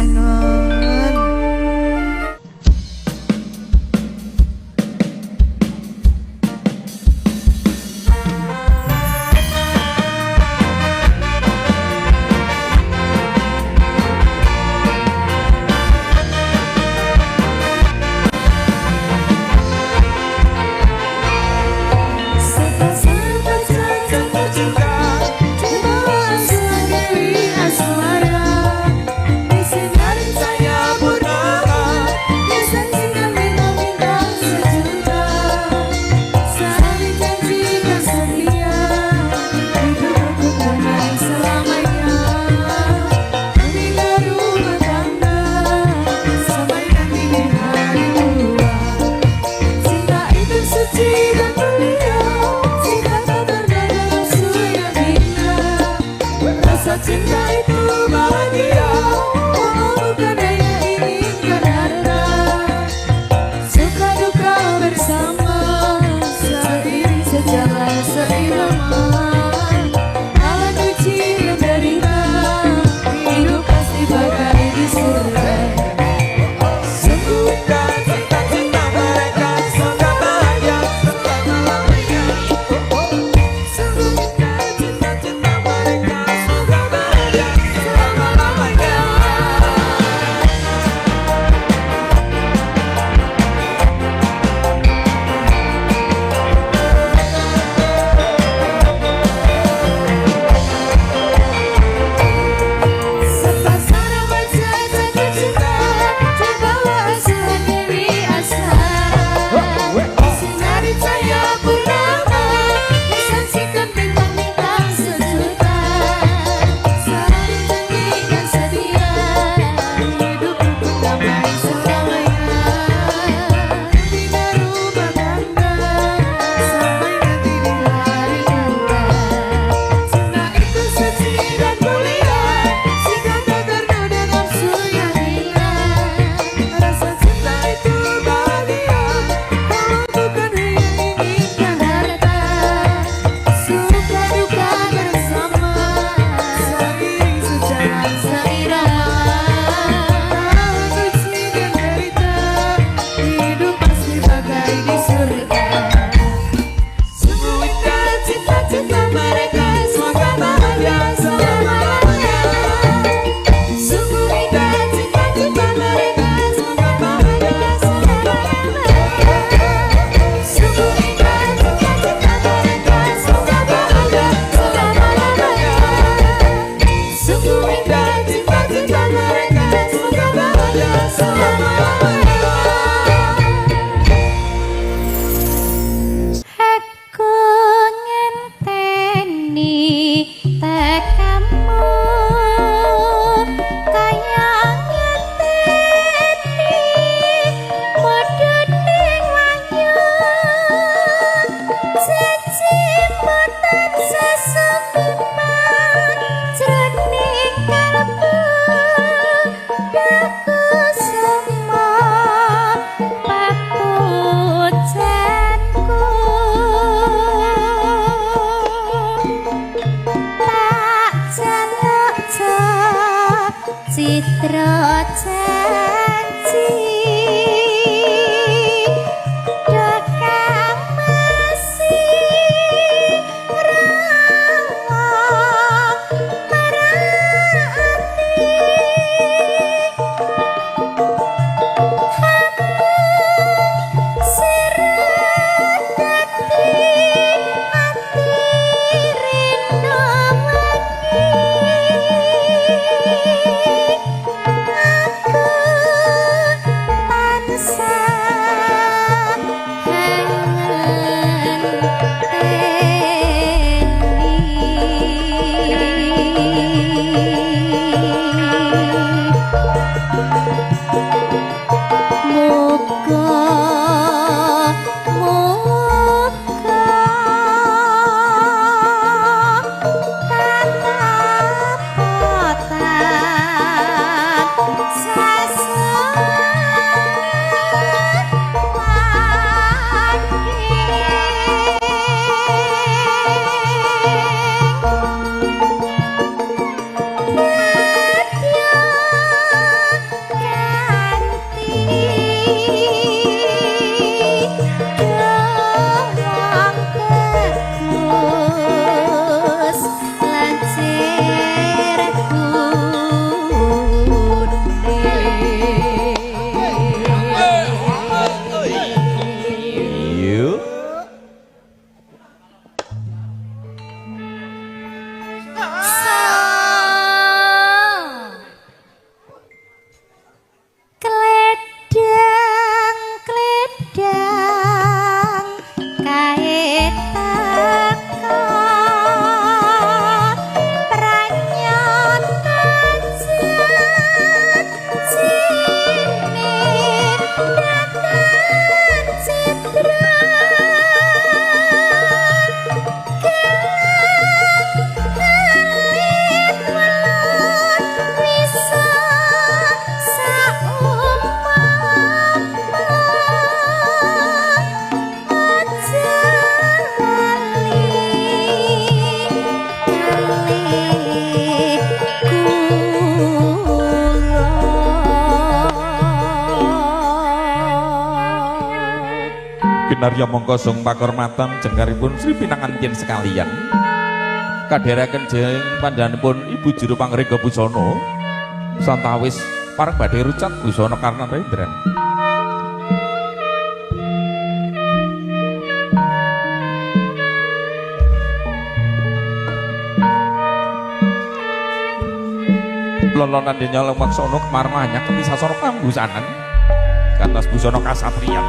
Sembah nuwun. Jatuh cinta di bawah Dewi Asmara. Di sinar. Kinarya mongko sung pakurmatan jengkaripun Sri Pinanganten sekalian. Kadherekaken jeng panjenenganipun Ibu Juru Pangrega Busana santawis pareng badhe rucat busana Karna Rendran. Lolonan denya lumaksana kemarma hanya kepisasana pambusanan katas busana kasatriyan.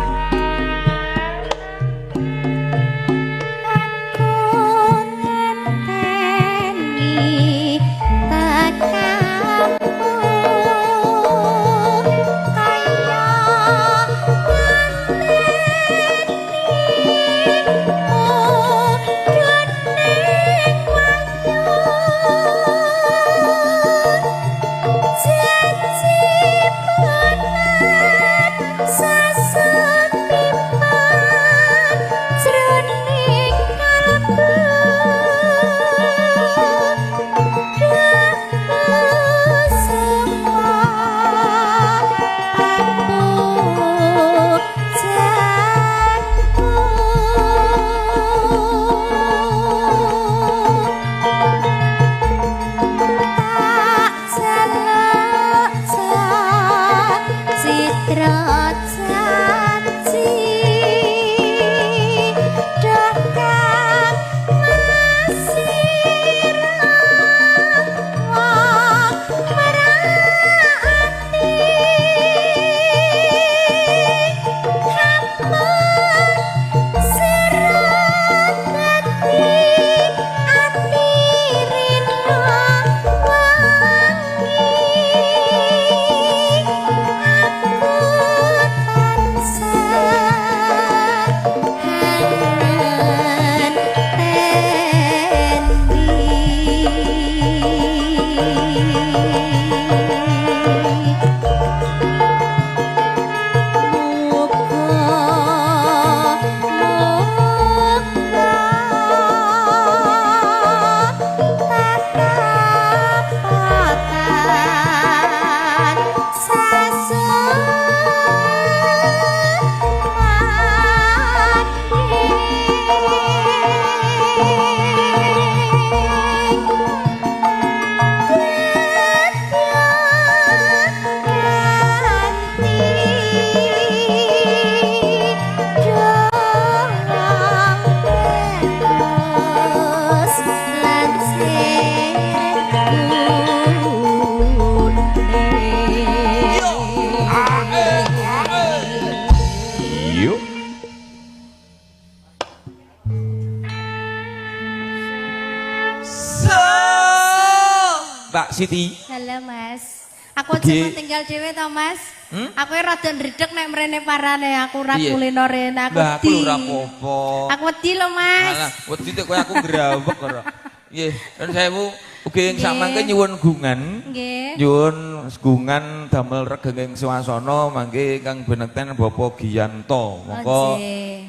Siti. Halo Mas. Aku aja tinggal dhewe to Mas. Hmm? Aku rada ndredeg nek mrene parane aku ora kulino rene aku. Lah aku ora apa-apa. Aku wedi lho Mas. Alah, wedi tek kowe aku grawek ora. Nggih, nuwun sewu ugi ing samangke nyuwun gungan. Nggih. Nyuwun gungan damel regenging swasana mangke ingkang beneten Bapak Giyanto. Monggo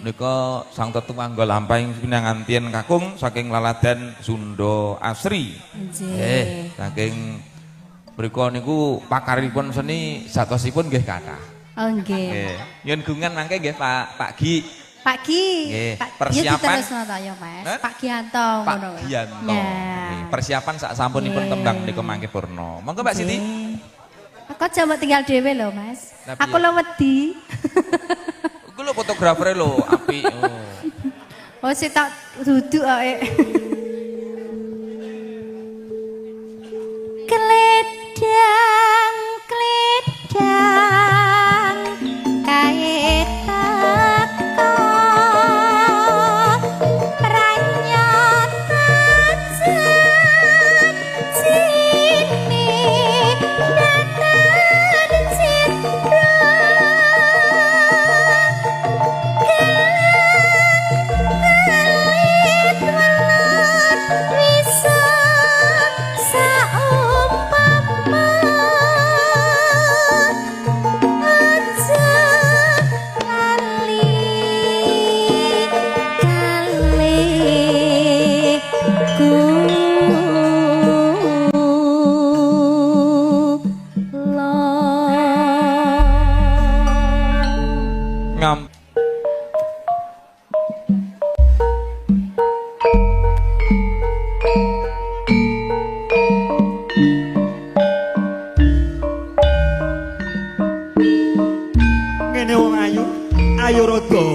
nika sang tetunggal lampahing pinanganten kakung saking Laladan Sunda Asri. Nggih. Saking mriku niku pakaripun seni satosipun nggih kathah. Oh nggih. Nyuwun gungan mangke nggih Pak Pak Gi. Pak Gi. Nggih, persiapan ya Mas. Pak Giyanto ngono. Pak Giyanto. Nggih, persiapan sak sampunipun tembang menika mangke purna. Monggo Mbak Siti. Aku aja mbok tinggal dhewe lho Mas. Aku lho wedi. Iku lho fotografere lho apik. Oh sik tak duduk kok. Kledang kledang kae teko pranyata janjine datan citra kelit welut wisa saumpama. ayo rada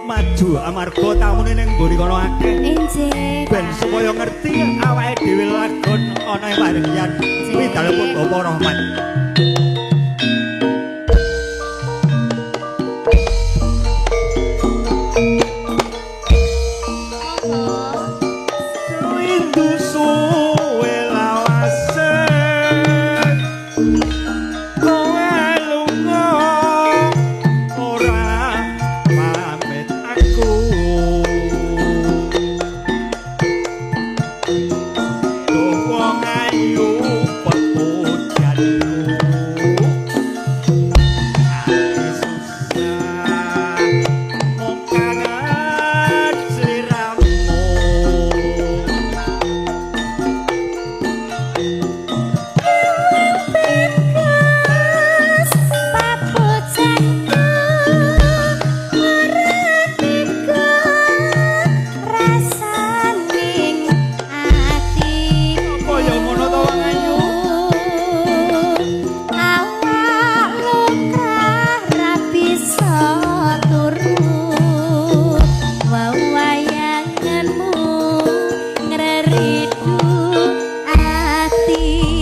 maju amarga tamune ning mburi kono akeh. Injih. Ben supaya ngerti awake dhewe lagon ana ing paringyan kuwi dalemipun Bapak Rahmat. Windu suwe lawase kowe lunga ora pamit aku. Duh wong ayu pepujanku ati susah mung kangen sliramu. Bagus papujanku ora tega rasane atiku. Apa ya ngono to wong ayu? Awak lukrah ra bisa turu wawayanganmu ngreridu atiku.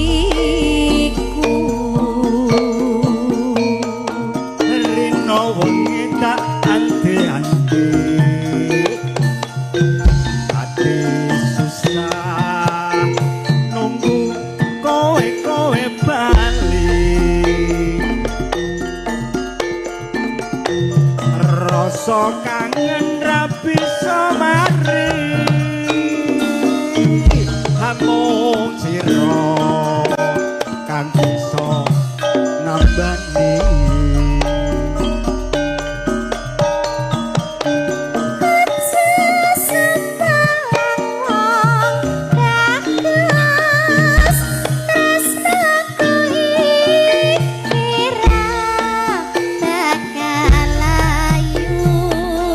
Rino wengi tak ante-ante ati susah nunggu kowe kowe bali. Rasa kangen ra bisa mari amung sira kang bisa nambani. Bagus tresnaku iki ra bakal layu.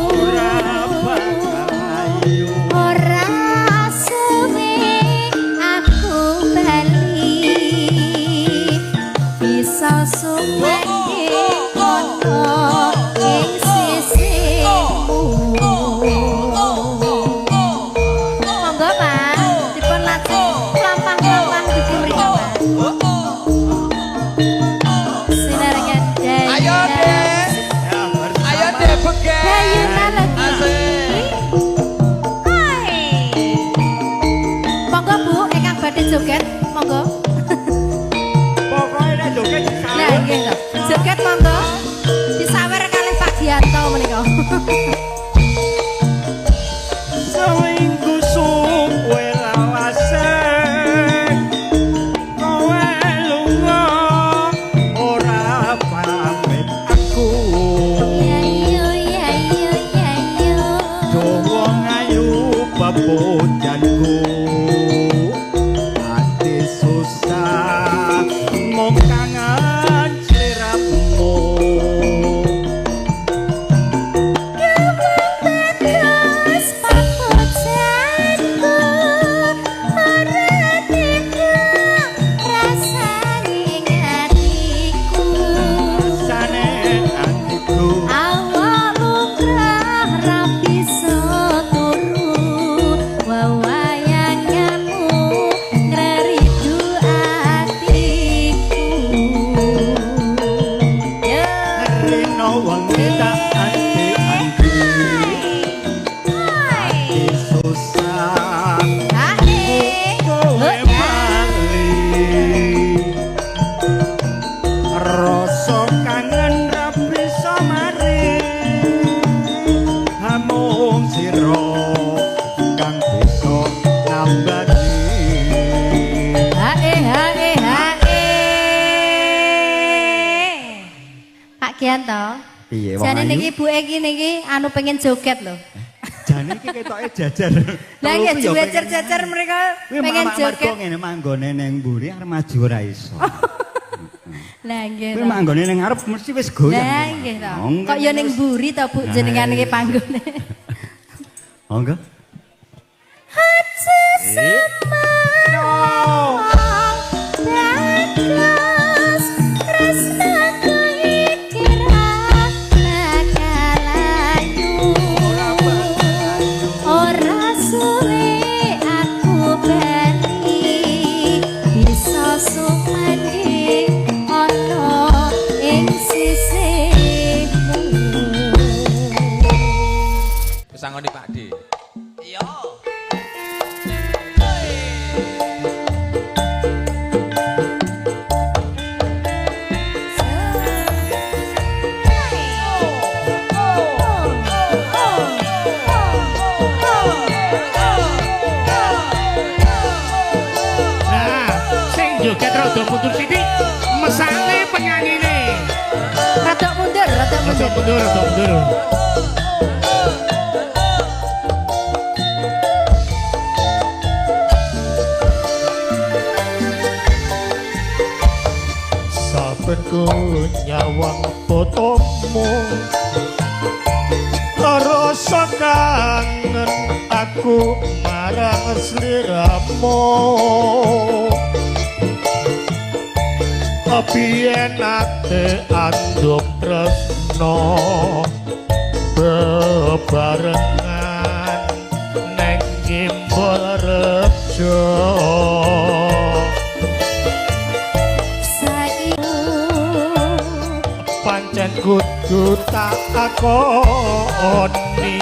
Ora bakal layu. Ora suwe aku bali bisa sumangke ana ing sisihmu. Monggo Pak, dipun lajeng lampah-lampah dipun mriko Pak. Sinarengan Ayo, dayunan. Dek. Ya, bersama. Ayo dek begen. Dayunan lagi. Asik. Hai. Monggo Bu, ingkang badhe joget, monggo. Pokoke nek joget Lah disawer. nggih to. Joget monggo. Disawer kalih Pak Gianto menika. Seminggu suwe lawase kowe lunga ora pamit aku. Ya yo ya yo ya yo. Duh wong ayu pepujanku ati susah mung kangen sliramu. Bagus papujanku ora tega rasane atiku. Rasane atiku. Awak lumrah ra bisa turu wawayanganmu ngreridu atiku. Ya. Rino wengi tak ante-ante ati susah kowe bali. Rasa kangen ra bisa mari amung sira kang bisa nambani. Hae hae hae. Pak Gianto. Piye wong Jane ayu? niki ibuke iki niki anu pengen joget lho. Jane iki ketoke jajar. Lah Telu nggih ku ya pengen. jejer-jejer mereka Kuwi pengen marga joget. ngene manggone ning mburi arep maju ora iso. Lah nggih. Kuwi to. manggone ning ngarep mesti wis goyang. Lah nggih to. Kok ya ning mburi to Bu jenengan iki panggone. Monggo. Aja semarang bagus tresnaku iki ra bakal disangoni Pak D. Iya. Nah, sing joget rada mundur sithik, mesane penyanyine. Rada mundur, rada mundur. Rada mundur, rada mundur. Saben ku nyawang fotomu, rasa kangen aku marang sliramu. Piye nate anduk tresno bebarengan neng Gimbal Rejo. Pancen kudu tak akoni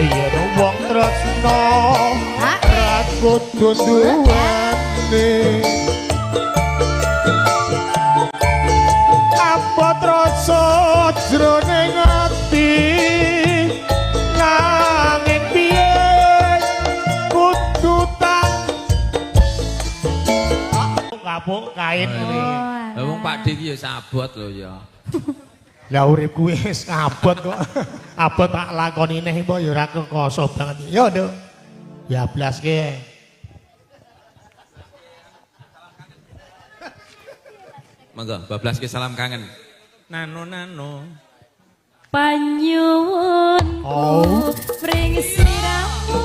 yen wong tresno ra kudu duweni. Abot rasa jroning ati nanging piye kudu tak kapuk kain ngene. Lah wong Pak D iki ya sabot lho ya. Lah urip kuwi wis abot kok. Abot tak lakoni neh kok ya ora kekoso banget. Yo, Nduk. Ya blaske. Monggo bablaske salam kangen. Nano nano. Panyuwunku Oh. mring sliramu.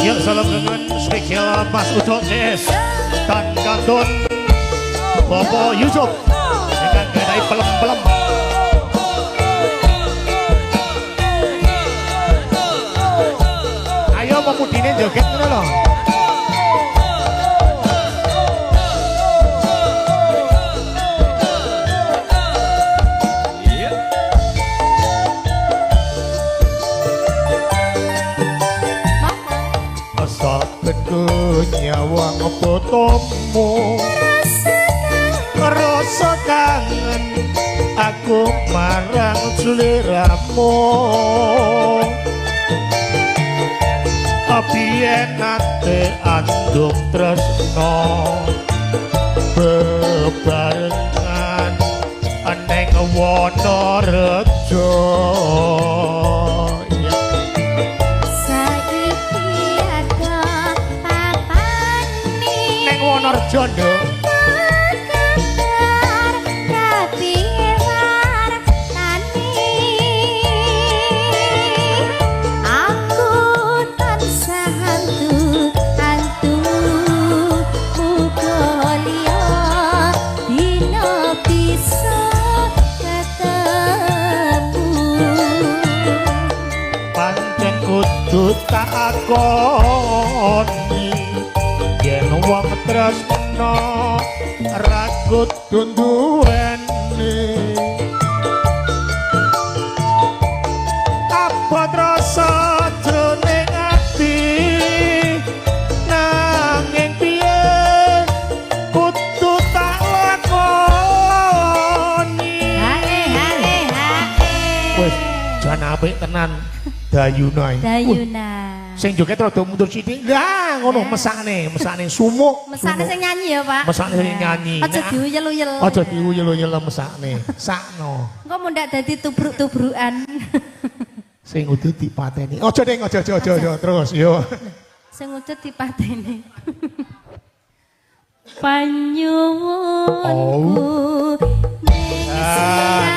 Yuk salam kangen spesial Mas Ucok CS dan kantun Bapak Yusuf dengan gadai pelem-pelem. Ayo pemudine joget ngono lho. Iya. Saben ku nyawang fotomu, rasa kangen aku marang sliramu. Piye nate anduk tresno bebarengan neng Wonorejo. Saiki ada papane Neng Wonorejo, Nduk. Kabar kapiye wartane, aku tansah antu-antu muga liya dina bisa ketemu. Pancen kudu tak akoni yen wong tresno ra kudu duweni. Abot rasa jroning ati nanging piye kudu tak lakoni. Hae hae hae. Wis jan apik tenan Dayuna iki. Dayuna. Sing joget rada mundur sithik. Lah ngono mesakne, mesakne sumuk. Mesakne sing nyanyi ya, Pak. Mesakne sing nyanyi. Aja diuyel-uyel. Aja diuyel-uyel mesakne. Sakno. Engko mundak dadi tubruk-tubrukan. Sing udu dipateni. Aja ding, aja aja aja aja terus yo. Sing udut dipateni. Panyuwunku ning Ah.